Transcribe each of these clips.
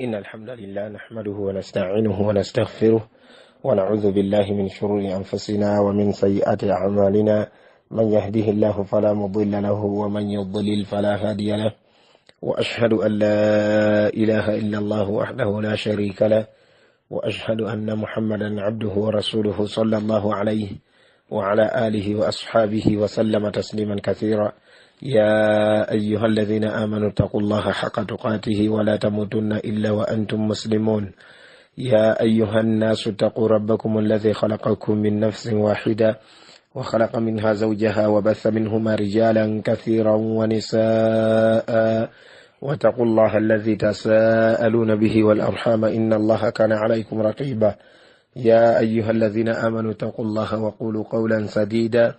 إن الحمد لله نحمده ونستعينه ونستغفره ونعوذ بالله من شرور أنفسنا ومن سيئات أعمالنا، من يهده الله فلا مضل له ومن يضلل فلا هادي له، وأشهد أن لا إله إلا الله وحده لا شريك له، وأشهد أن محمدا عبده ورسوله صلى الله عليه وعلى آله وأصحابه وسلم تسليما كثيرا. يا أيها الذين آمنوا اتقوا الله حق تقاته ولا تموتن إلا وأنتم مسلمون. يا أيها الناس اتقوا ربكم الذي خلقكم من نفس واحدة وخلق منها زوجها وبث منهما رجالا كثيرا ونساء، واتقوا الله الذي تساءلون به والأرحام إن الله كان عليكم رقيبا. يا أيها الذين آمنوا اتقوا الله وقولوا قولا سديدا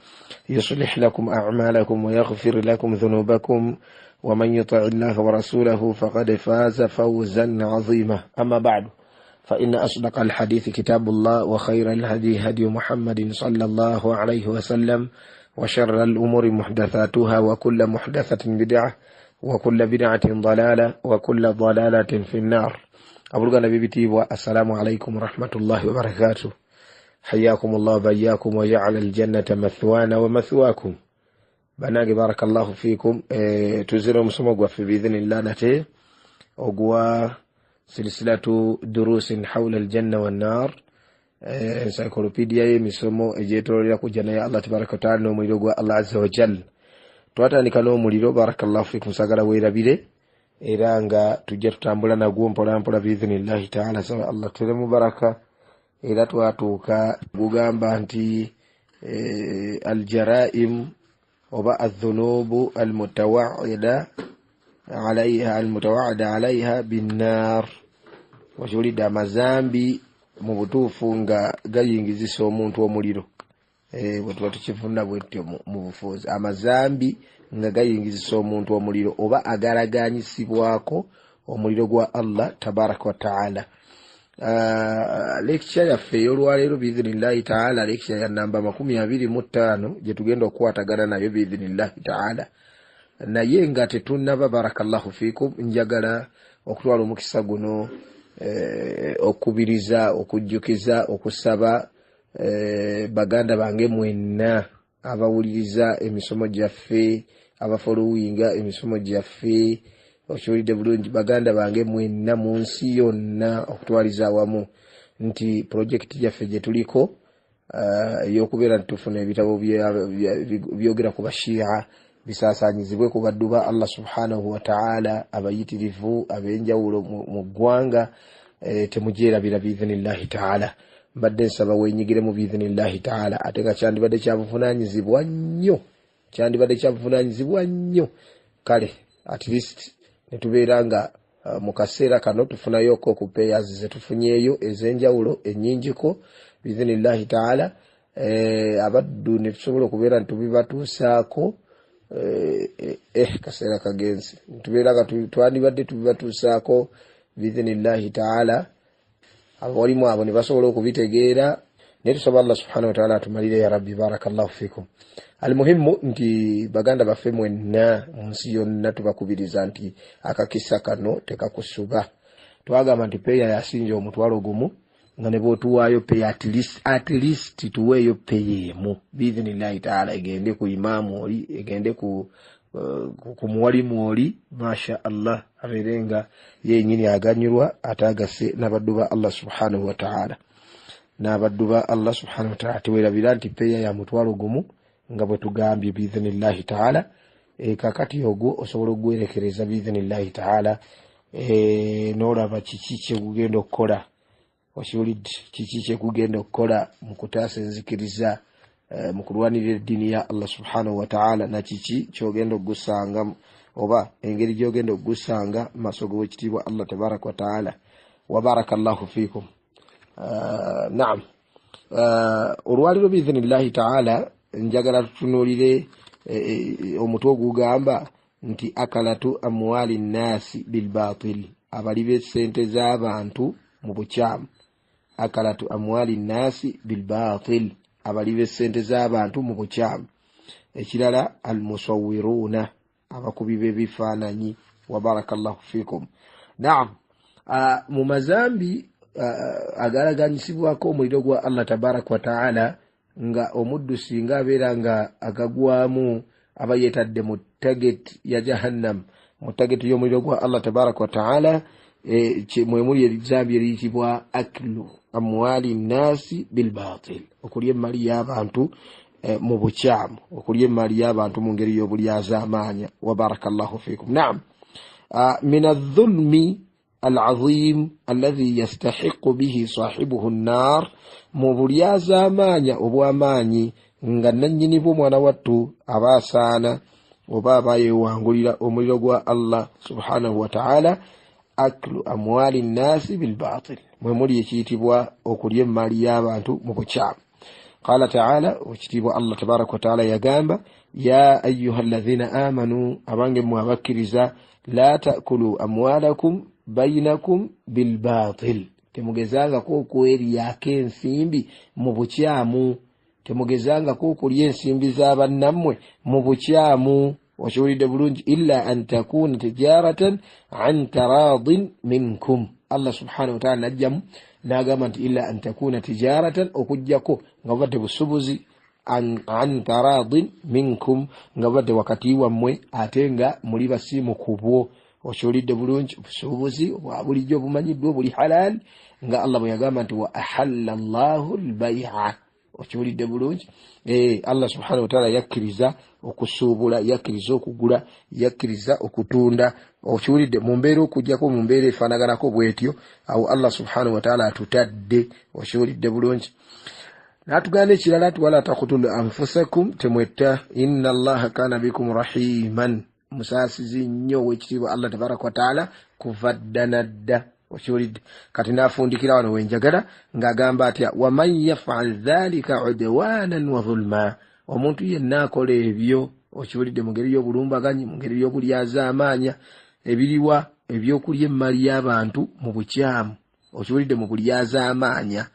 يصلح لكم أعمالكم ويغفر لكم ذنوبكم، ومن يطع الله ورسوله فقد فاز فوزا عظيما. أما بعد، فإن أصدق الحديث كتاب الله، وخير الهدي هدي محمد صلى الله عليه وسلم، وشر الأمور محدثاتها، وكل محدثة بدعة، وكل بدعة ضلالة، وكل ضلالة في النار. Abooluganda b'ebitiibwa, assalamu alaikum warahmatullahi wabarakatuh. Hayyakum llah bayyakum wa jaala aljannata mathwana wa mathwakum. Banange, barakallahu fikum. Tuzire omusomo gwaffe biidhinillah nate ogwa silsilatu durusin haula aljanna wannar, encyclopedia y'emisomo egyetololera ku janna ya Allah tabaraka wataala n'omuliro gwa Allah azza wajal. Twatandika n'omuliro, barakallahu fikum, sagala weerabire, era nga tujja tutambula nagwo mpolampola biidhinillahi taala. Saba Allah tuteremu baraka. Era twatuuka gugamba nti aljaraim oba adhunubu almutawaida alaiha, almutawaida alaiha binnar. Wakiwulidde, amazambi mu butuufu nga gayingizisa omuntu omuliro. Bwe tuba tukifuna bwetyo mu bufuuzi, amazambi nga gayingizisa omuntu omuliro oba agalaganyisibwako omuliro gwa Allah tabaraka wataala. Lecture yaffe ey'olwaleero biidhinillahi taala, lecture ya namba 25 gye tugenda okukwatagana nayo biidhinillahi taala. Naye nga tetunnaba, barakallahu fikum, njagala okutwala omukisa guno okukubiriza, okujjukiza, okusaba baganda bange mwenna abawuliriza emisomo gyaffe, abafollowinga emisomo gyaffe. Okiwulidde bulungi, baganda bange mwenna mu nsi yonna okutwaliza awamu, nti projekiti gyaffe gye tuliko ey'okubeera nti tufuna ebitabo byogera ku Bashiya bisaasanyizibwe ku baddu ba Allah subhanahu wataala abayitirivu ab'enjawulo mu ggwanga, temugyerabira biidhinillahi taala. Mbadde nsaba wenyigiremu biidhinillahi taala, ate nga kyandibadde kyabuvunanyizibwa nnyo, kyandibadde kyabuvunanyizibwa nnyo. Kale at least netubeera nga mu kaseera kano tufunayoko ku pairs zetufunyeeyo ez'enjawulo ennyingiko biidhinillahi taala, abaddu netusobola okubeera ntitubibatuusaako. Kaseera kagenze, tubeera nga twandibadde tubibatuusaako biidhinillahi taala, abawalimu abo ne basobola okubitegeera. Naye tusaba Allah subhanahu wataala atumalire ya rabbi. Barakallahu fikum. Almuhimu nti baganda baffe mwenna mu nsi yonna tubakubiriza nti akakisa kano tekakusuba. Twagamba nti pair yasinja 10,000, nga ne bwotuwaayo pair, at least tuweeyo pair emu biidhinillahi taala, egende ku imaamu oli, egende ku muwalimu oli, masha Allah, abeere nga yenyini aganyulwa ate agase n'abaddu ba Allah subhanahu wataala, n'abaddu ba Allah subhanahu wataala. Tewerabira nti pair ya 10,000 nga bwe tugambye biidhinillahi taala. Kakati ogwo osobola okugwerekereza biidhinillahi taala, n'olaba kiki kyegugenda okukola. Okiwulidde, kiki kyekugenda okukola mu kutaasa enzikiriza, mu kulwanirira eddiini ya Allah subhanahu wataala, nakiki kyogenda okugusanga oba engeri gyogenda okugusanga mu maaso g'owekitiibwa Allah tabaraka wataala. Wabaraka llahu fikum. Naam, olwaliro biidhinillahi taala njagala tutunuulire omutwe ogugamba nti akalatu amwali nnasi bilbatil, abali b'essente z'abantu mu bukyamu. Akalatu amwali nnasi bilbatil, abali b'essente z'abantu mu bukyamu. Ekirala, almusawiruuna, abakubi b'ebifaananyi. Wabaraka llahu fikum. Naam. Mu mazambi agalaganyisibwako omuliro gwa Allah tabaraka wataala, nga omuddu singa abeera nga agagwamu aba yeetadde mu target ya Jahannam, mu target y'omuliro gwa Allah tabaraka wataala, mwemuli ezambi eriyitibwa aklu amwali nnasi bilbatil, okulya emmali y'abantu mu bukyamu, okulya emmali y'abantu mu ngeri y'obulyazaamaanya. Wabarakallahu fikum. Naam, min adh-dhulmi alazim alladhi yastahiqu bihi sahibuhu nnar, mu bulyazaamaanya obw'amaanyi nga nannyini bw'omwana wattu aba asaana oba aba yeewangulira omuliro gwa Allah subhanahu wataala, aklu amwali nnasi bilbatil, mwe muli ekiyitibwa okulya emmali y'abantu mu bukyamu. Qala taala, ekitiibwa Allah tabaraka wataala yagamba, ya ayuha alladhina amanu, abange mmwe abakkiriza, la takulu amwalakum bainakum bilbatil, temugezangako okweryako ensimbi mu bukyamu, temugezangako okulya ensimbi z'abannammwe mu bukyamu. Okiwulidde bulungi? Illa an takuna tijaratan an taradin minkum. Allah subhanahu wataala najjamu n'agamba nti illa an takuna tijaratan, okugjako nga bubadde busubuzi, an taradin minkum, nga bubadde wakati wammwe ate nga muli basiimu ku bwo. Okiwulidde bulungi? Obusuubuzi obwa bulijjo obumanyiddwa obuli halal, nga Allah bwe yagamba nti wa ahalla llahu lbaia. Okiwulidde bulungi? Allah subhanahu wataala yakkiriza okusuubula, yakkiriza okugula, yakkiriza okutunda. Okiwulidde? Mu mbeera, okugjako mu mbeera efaanaganako bwetyo, awo Allah subhanahu wataala atutadde. Okiwulidde bulungi? N'atugamba ekirala nti wala takutulu anfusakum, temwetta, inna allaha kana bikum rahiman, musaasizi nnyo owekitiibwa Allah tabaraka wataala kuva dda nadda. Okiwulidde? Kati n'afundikira wano wenjagala ng'agamba atya, waman yafal dhalika udwanan wa dhulma, omuntu yenna akola ebyo, okiwulidde, mu ngeri y'obulumbaganyi, mu ngeri y'obulyazaamaanya, ebiriwa ebyokulya emmali y'abantu mu bukyamu, okiwulidde, mu bulyazaamaanya.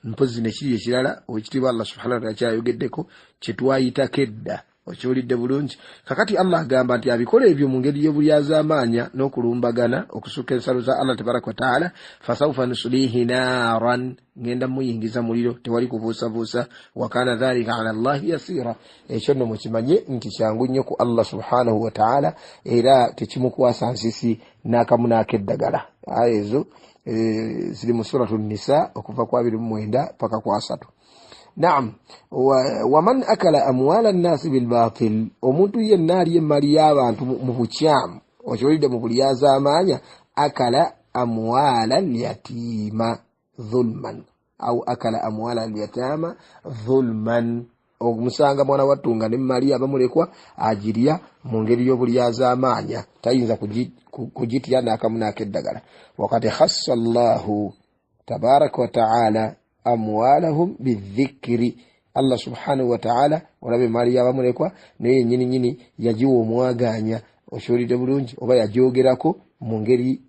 Mpozi nekiri ekirala owekitiibwa Allah subhanahu wataala kyayogeddeko kyetwayitako edda. Okiwulidde bulungi? Kakati Allah agamba nti abikola ebyo mu ngeri y'obulyazaamaanya n'okulumbagana okusukka ensalo za Allah tabaraka wataala, fasaufa nusulihi naran, ngenda muyingiza muliro, tewali kubuusabuusa. Wakana dhalika ala llahi yasira, ekyo nno mukimanye nti kyangu nnyo ku Allah subhanahu wataala, era tekimukwasa nsisi n'akamu n'akeddagala. Aya ezo ziri mu Suratu Nisa okuva ku 29 paka ku 30. Naam, waman akala amwala nnasi bilbatil, omuntu yenna alya emmali y'abantu mu bukyamu, okiwulidde, mu bulyazaamaanya, akala amwala lyatiima dhulman, au akala amwala lyatama dhulman, omusanga mwana wattu nga nemmali abamulekwa agirya mu ngeri y'obulyazaamaanya, tayinza kugitya n'akamu n'akeddagala. Wakad khassa llahu tabaraka wataala amwalahum bidhikiri, Allah subhanahu wataala olaba emaali yabamulekwa naye yenyini nyini yagiwa omwaganya. Okiwulidde bulungi? Oba yagyogerako mu ngeri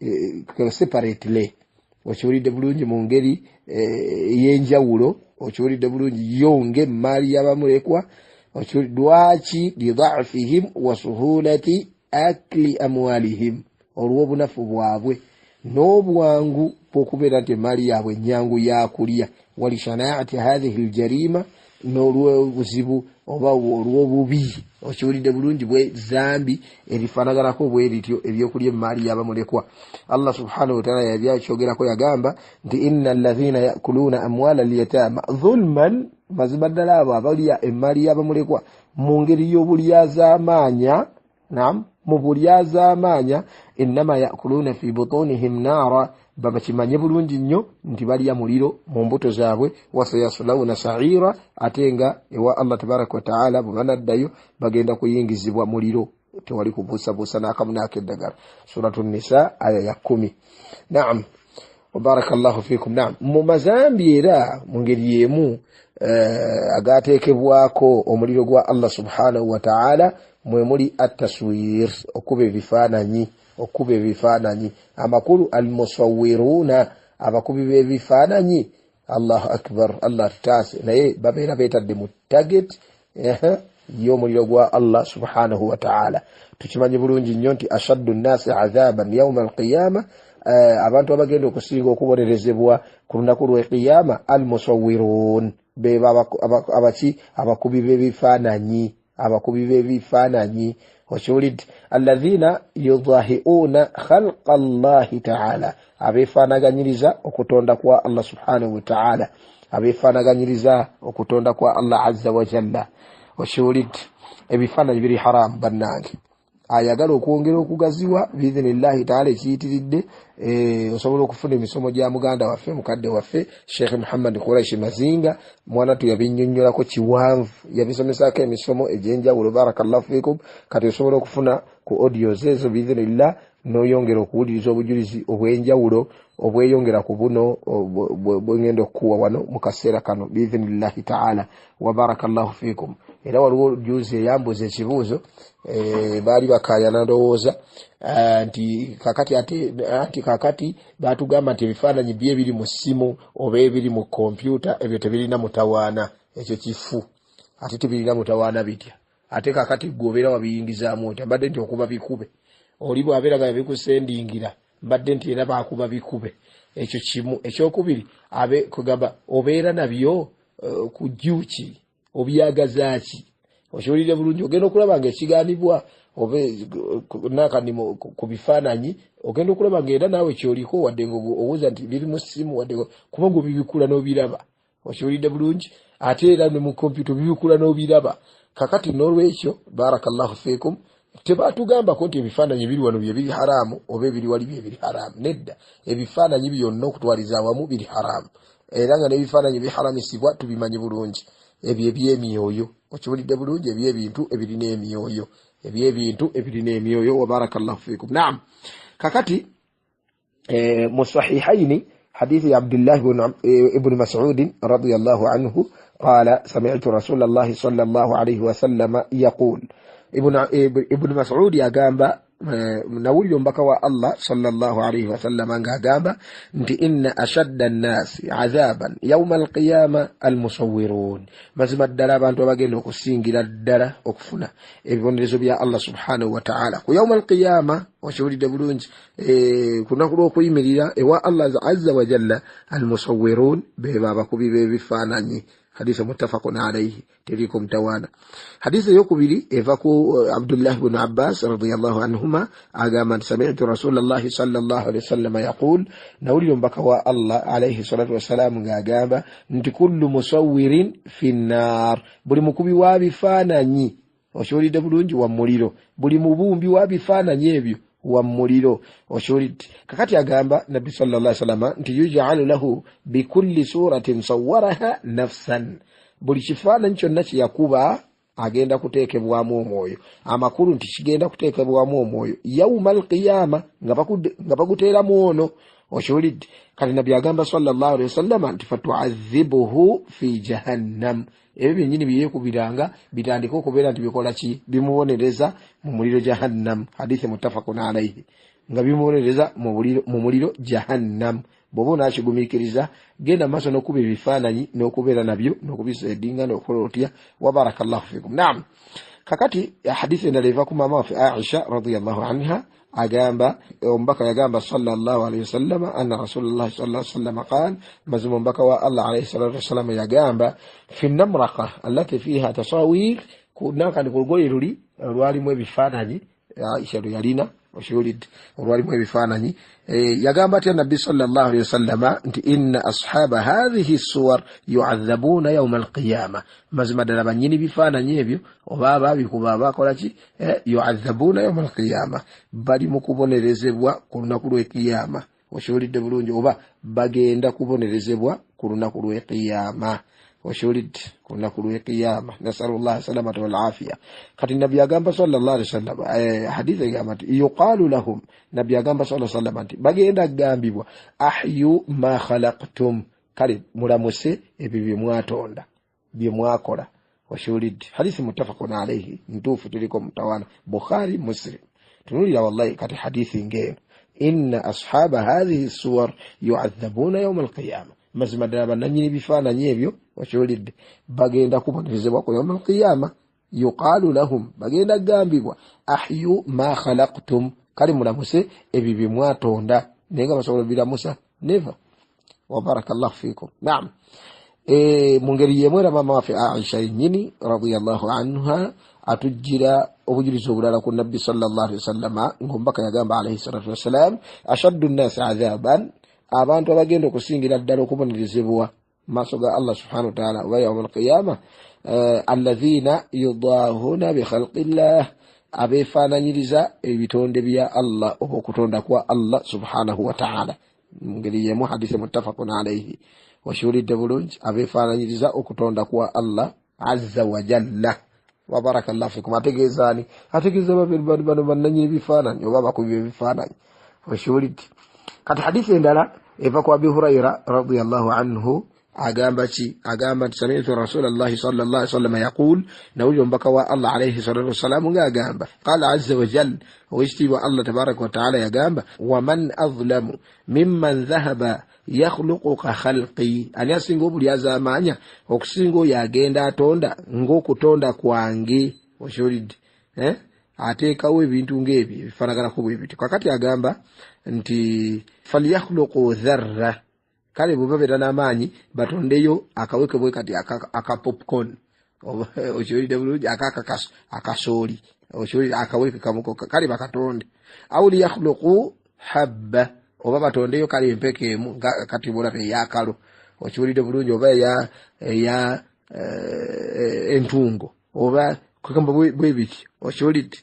separately. Okiwulidde bulungi? Mu ngeri ey'enjawulo. Okiwulidde bulungi? Yo ng'emaali yabamulekwa. Lwaki? Lidafihim wa suhulati akli amwalihim, olw'obunafu bwabwe n'obwangu bw'okubeera nti emaali yaabwe enyangu yakulya, walishanaati hathihi ljarima, n'olwobuzibu oba olw'obubi, okiwulidde bulungi, bwe zambi erifaanaganako bwe rityo ebyokulya emaali yabamulekwa. Allah subhanahu wataala yabyakyogerako, yagamba nti inna alladhina yakuluuna amwala lyatama dhulman, mazima ddala abo abalya emaali yabamulekwa mu ngeri y'obulyazaamaanya, nam, mu bulyazaamaanya, innama yakuluuna fi butunihim naara, babakimanye bulungi nnyo nti balya muliro mu mbuto zaabwe, wasayaslawuna saira, ate nga ewa Allah tabaraka wataala bwe banaddayo bagenda kuyingizibwa muliro, tewali kubuusabuusa n'akamu n'akeddagala. Suratu Nisa aya ya 10. Naam, wabaraka llahu fikum. Naam, mu mazambi era mu ngeri yemu agateekebwako omuliro gwa Allah subhanahu wataala mwe muli ataswir, okuba ebifaananyi, okuba ebifaananyi. Amakulu almusawiruuna, abakubi b'ebifaananyi. Allahu akbar, Allah tutaase, naye babeera beetadde mu target y'omuliro gwa Allah subhanahu wataala. Tukimanyi bulungi nnyo nti ashaddu nnasi adhaban yauma alqiyama Abantu abagenda okusinga okubonerezebwa ku lunaku lw'ekiyama, almusawirun, beba abaki, abakubi b'ebifaananyi, abakubi b'ebifaananyi. Okiwulidde? Alladhina yudahiuna khalqa Allahi taala, abeefaanaganyiriza okutonda kwa Allah subhanahu wataala, abeefaanaganyiriza okutonda kwa Allah azza wajalla. Okiwulidde? Ebifaananyi biri haramu bannange. Ayagala okwongera okugaziwa biidhinillahi taala ekiyitiridde, osobola okufuna emisomo gya muganda waffe, mukadde waffe Sheikh Muhammad Quraishi Mazinga. Mwana tu yabinnyonnyolako kiwanvu, yabisomesaako emisomo egy'enjawulo. Barakallahu fikum. Kati osobola okufuna ku audios ezo biidhinillah, n'oyongera okuwuliriza obujulizi obw'enjawulo obweyongera ku buno bwengenda okukuwa wano mu kaseera kano biidhinillahi taala. Wa barakallahu fikum. Era waliwo juzi eyambuuza ekibuuzo, baali bakaayana ndowooza nti kakati ate anti kakati batugamba nti ebifaananyi byo ebiri mu ssimu oba ebiri mu kompyuta ebyo tebirina mutawaana. Ekyo kifu. Ate tebirina mutawaana bitya? Ate kakati gwe obeera wabiyingizaamu otya? Mbadde nti okuba bikube, oli bw'abeera nga yabikusendingira, mbadde nti era bakuba bikube. Ekyo kimu. Ekyokubiri, abe kugamba obeera nabyo ku juki, obyagazaaki? Okiwulire bulungi. Ogenda okulaba nga ekigaanibwa oba nakandi ku bifaananyi, ogenda okulaba nga era naawe kyoliko, wadde nga owuza nti biri mu ssimu, wadde kubanga obibikula n'obiraba. Okiwulidde bulungi? Ate era ne mu kompyuta obibikula n'obiraba. Kakati n'olwekyo, barakallahu fikum, tebatugambako nti ebifaananyi ebiri wano bye biri haramu oba ebiri wali bye biri haramu. Nedda, ebifaananyi byonna okutwaliza awamu biri haramu, era nga n'ebifaananyi biharamisibwa tubimanyi bulungi, ebyo ebyemyoyo. Okiwulidde bulungi? Ebyebintu ebirina emyoyo, ebyebintu ebirina emyoyo. Wa barakallahu fikum. Naam, kakati mu Sahihaini, hadithi ya Abdullah ibn Mas'ud radiyallahu anhu, qala sami'tu Rasulallahi sallallahu alayhi wasallama yaqul. Ibn Mas'ud yagamba, nawulira omubaka wa Allah sallallahu alayhi wasallama ng'agamba nti inna ashadda nnaasi azaban yauma alqiyama almusawirun. Mazima ddala abantu abagenda okusingira ddala okufuna ebibonerezo bya Allah subhanahu wataala ku yauma alqiyama, okiwulidde bulungi, ku lunaku lw'okuyimirira ewa Allah azza wajalla, almusawirun, beba abakubi b'ebifaananyi. Hadisi muttafaqun alaihi, teriiko mutawaana. Hadisi eyokubiri eva ku Abdullah bnu Abbas radiallahu anhuma, agamba nti samitu Rasulallahi sallallahu alehi wasallama yaqul, nawulira omubaka wa Allah alaihi salatu wassalamu ng'agamba nti kullu musawirin fi nnar, buli mukubi wa bifaananyi, okiwulidde bulungi, wa muliro. Buli mubumbi wa bifaananyi ebyo wa muliro. Okiwulidde? Kakati agamba Nabbi sallallahu sallama nti yujalu lahu bikulli suratin sawaraha nafsan, buli kifaananyi kyonna kyeyakuba agenda kuteekebwamu omwoyo. Amakulu nti kigenda kuteekebwamu omwoyo yauma alqiyama, nga baguteeramu ono. Okiwulidde? Kati Nabbi agamba sallallahu alehi wasallama nti fatuadhibuhu fi jahannam, ebyo byennyini byeyekubiranga bitandike okubeera nti bikola ki? Bimubonereza mu muliro jahannam. Hadithi muttafaqun alaihi, nga bimubonereza mu muliro jahannam. Bw'oba onaakigumiikiriza, genda maaso n'okuba ebifaananyi n'okubeera nabyo n'okubisedinga n'okukola otya. Wa barakallahu fikum. Naam, kakati hadithi endala eva ku maama waffe Aisha radiallahu anha, agamba omubaka yagamba sallallahu alaihi wasallama anna Rasulullahi sallallahu alaihi wasallama qal, mazima omubaka wa Allah alaihi salatu wassalama yagamba fi namraqa allati fiha tasawir, nankandi ku lugoye luli lwalimu ebifaananyi Aisha lwe yalina. Okiwulidde? Olwalimu ebifaananyi. Yagamba atya Nabbi sallallahu alaihi wasallama? Nti inna ashaba hathihi suwar yuadhabuna yauma alqiyama, mazima ddala bannyini bifaananyi ebyo oba ababikuba abakola ki, yuadhabuna yauma alqiyama, bali mu kubonerezebwa ku lunaku lw'ekiyama. Okiwulidde bulungi? Oba bagenda kubonerezebwa ku lunaku lw'ekiyama. Okiwulidde? Ku lunaku lw'ekiyama. Nasalullah salamata walafiya. Kati Nabbi agamba sallallahu alaihi wasallam, hadithi egamba nti yuqalu lahum, Nabbi agamba sallallahu alaihi wasallam nti bagenda kugambibwa ahyu ma khalaqtum, kale mulamuse ebyo bye mwatonda, bye mwakola. Okiwulidde? Hadithi muttafaqun alaihi, ntuufu, tuliko mutawaana, Bukhari, Muslim. Tunulira wallahi kati hadithi ng'eno, inna ashaba hathihi suwar yuadhabuna yauma alqiyama, mazima ddala bannanyini bifaananyi ebyo, okiwulidde, bagenda kubonerezebwa ku yauma alqiyama. Yuqaalu lahum, bagenda kugambibwa ahyu ma khalaqtum, kale mulamuse ebyo bye mwatonda. Naye nga basobola obiramusa? Never. Wabarakallahu fikum. Naam. Mu ngeri yemu era maama waffe Aisha yennyini radiallahu anha atujjira obujulizi obulala ku Nabbi sallallahu alaihi wasallama, ng'omubaka yagamba alaihi salatu wassalam, ashaddu nnasi adhaban, abantu abagenda okusingira ddala okubonerezebwa maaso ga Allah subhanahu wataala oba yauma alqiyama, alladhina yudahuna bikhalqillah, abeefaananyiriza ebitonde bya Allah oba okutonda kwa Allah subhanahu wataala. Mu ngeri yemu hadisi muttafaqun alaihi. Okiwulidde bulungi? Abeefaananyiriza okutonda kwa Allah azza wajalla. Wabarakallahu fikum. Ategeeza ani? Ategeeza bano bannanyini bifaananyi oba abakubi b'ebifaananyi. Okiwulidde? Kati hadisi endala eva ku Abi Hurayra radiallahu anhu, agamba ki? Agamba nti samitu rasulallahi sallallahu alaihi wasallam yaqul, nawulira omubaka wa Allah alaihi salatu wassalamu ng'agamba, qala azza wajal, owekitiibwa Allah tabaraka wataala yagamba, waman adlamu mimman dhahaba yakhluqu ka khalqi, ani asinga obulyazaamaanya okusinga oyo agenda atonda ng'okutonda kwange? Okiwulidde? Eh? Ateekawo ebintu ng'ebyo ebifaanaganako bwe bityo. Kakati agamba nti falyakhluqu dharra, kale bwe babeera n'amaanyi batondeyo akaweke bwe kati aka popcorn. Okiwulidde bulungi? Akakakaso akasooli. Okiwulidde? Akaweke kamuko, kale bakatonde. Au liyakhluqu habba, oba batondeyo kale empeke emu kati bolaba eyakalo. Okiwulidde bulungi? Oba eya entungo oba kugamba bwe biti. Okiwulidde?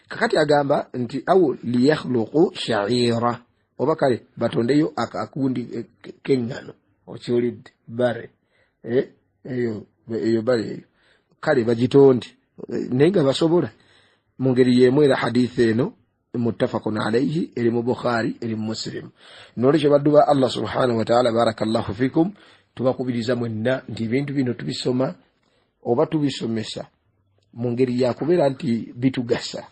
Kakati agamba nti au liyakhluqu shaira, oba kale batondeyo akakundi keŋŋano. Okiwulidde? Bare eyo, eyo bare eyo kale bagitonde, naye nga basobola. Mu ngeri yemu era haditha eno muttafaqun alaihi, eri mu Bukhari, eri mu Muslim. Nolwekyo baddu ba Allah subhanahu wataala, barakallahu fikum, tubakubiriza mwenna nti ebintu bino tubisoma oba tubisomesa mu ngeri yakubeera nti bitugasa,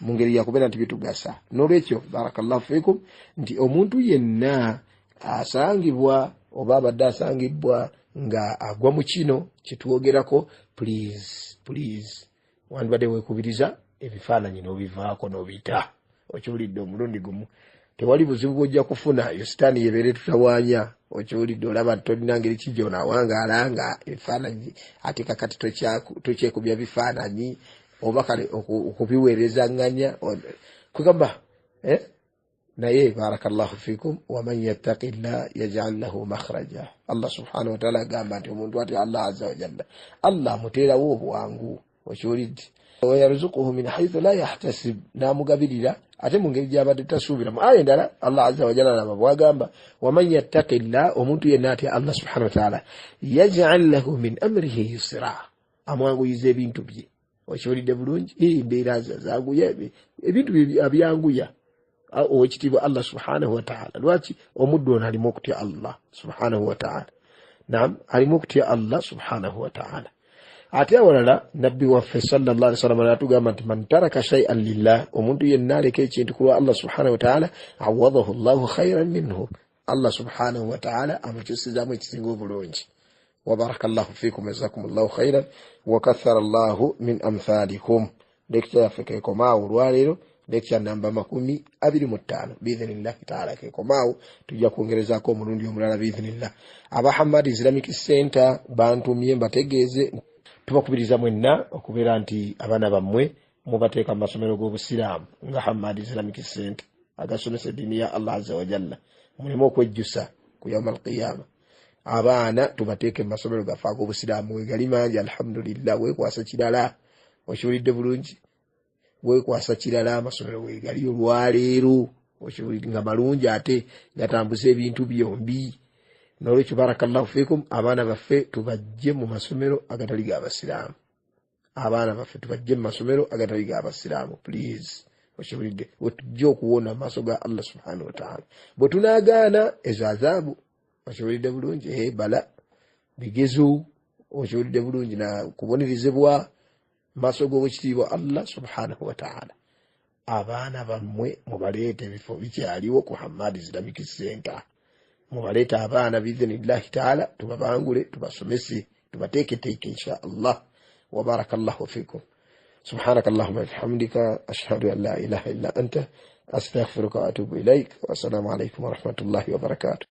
mu ngeri yakubeera nti bitugasa. Nolwekyo barakallahu fikum, nti omuntu yenna asangibwa oba abadde asangibwa nga agwa mu kino kyetwogerako, please, please, wandibadde weekubiriza ebifaananyi n'obivaako n'obita. Okiwulidde? Omulundi gumu tewali buzibu bwojja kufuna. Yo sitaani yebeere tutawaanya. Okiwulidde? Olaba tolina ngeri kijonawangaala nga ebifaananyi, ate kakati tokyekubya bifaananyi oba kale okubiweerezaŋŋanya kwegamba, eh? Naye barakallahu fikum, waman yattaqi llah yajal lahu makhraja. Allah subhanahu wataala agamba nti omuntu atya Allah azza wajalla, Allah amuteerawo obwangu. Okiwulidde? Wayarzukuhu min haithu la yahtasib, namugabirira ate mu ngeri gyabadde tasuubira. Mu aya endala Allah azza wajalla laba bwagamba, waman yattaqi llah, omuntu yenna atya Allah subhanahu wataala, yajal lahu min amrihi yusra, amwanguyiza ebintu bye. Okiwulidde bulungi? Embeera zanguya, ebintu bye abyanguya owekitiibwa Allah subhanahu wataala. Lwaki? Omuddu ono alimu okutya Allah subhanahu wataala. Nam, alimu okutya Allah subhanahu wataala. Ate awalala nabbi waffe sallallahu alaihi wasallam natugamba nti man taraka shay'an lillah, omuntu yenna aleka ekintu ku lwa Allah subhanahu wataala, awadahu llahu khairan minhu, Allah subhanahu wataala amukyusizaamu ekisinga obulungi. Wabarakallahu fikum, jazakum llahu khairan wakathara llahu min amthalikum. Lecture yaffe kekomaawo olwaleero, lecture namba 25 biidhinillahi taala kekomaawo. Tujja kwongerezaako omulundi omulala biidhinillah. Aba Hamad Islamic Center bantumye mbategeeze, tubakubiriza mwenna okubeera nti abaana bammwe mubateeka mu masomero g'obusiraamu nga Hamad Islamic Center agasomesa eddiini ya Allah azza wajalla, muleme okwejjusa ku yauma alqiyama. Abaana tubateeke mu masomero gaffe ag'obusiraamu, wegali mangi alhamdulillah. Weekwasa kirala. Okiwulidde bulungi? Weekwasa kirala. Amasomero wegali olwaleero, okiwulidde, nga malungi ate gatambuza ebintu byombi. Nolwekyo barakallahu fikum, abaana baffe tubajje mu masomero agatali g'abasiraamu. Abaana baffe tubajje mu masomero agatali g'abasiraamu, please. Okiwulidde? Wetujja okuwona mu maaso ga Allah subhanahu wataala bwe tunaagaana ezo azaabu. Okiwulidde bulungi? Bala bigezo. Okiwulidde bulungi? Na kubonerezebwa maaso g'obwekitiibwa Allah subhanahu wataala. Abaana bammwe mubaleete, ebifo bikyaliwo ku Hamad Islamic Center. Mubaleete abaana biidhinillahi taala, tubabangule, tubasomese, tubateeketeeke insha Allah. Wabaraka llahu fikum. Subhanaka allahuma bihamdika, ashhadu an la ilaha illa anta. Astaghfiruka wa atubu ilaik. Wassalamu alaikum warahmatullahi wabarakatuh.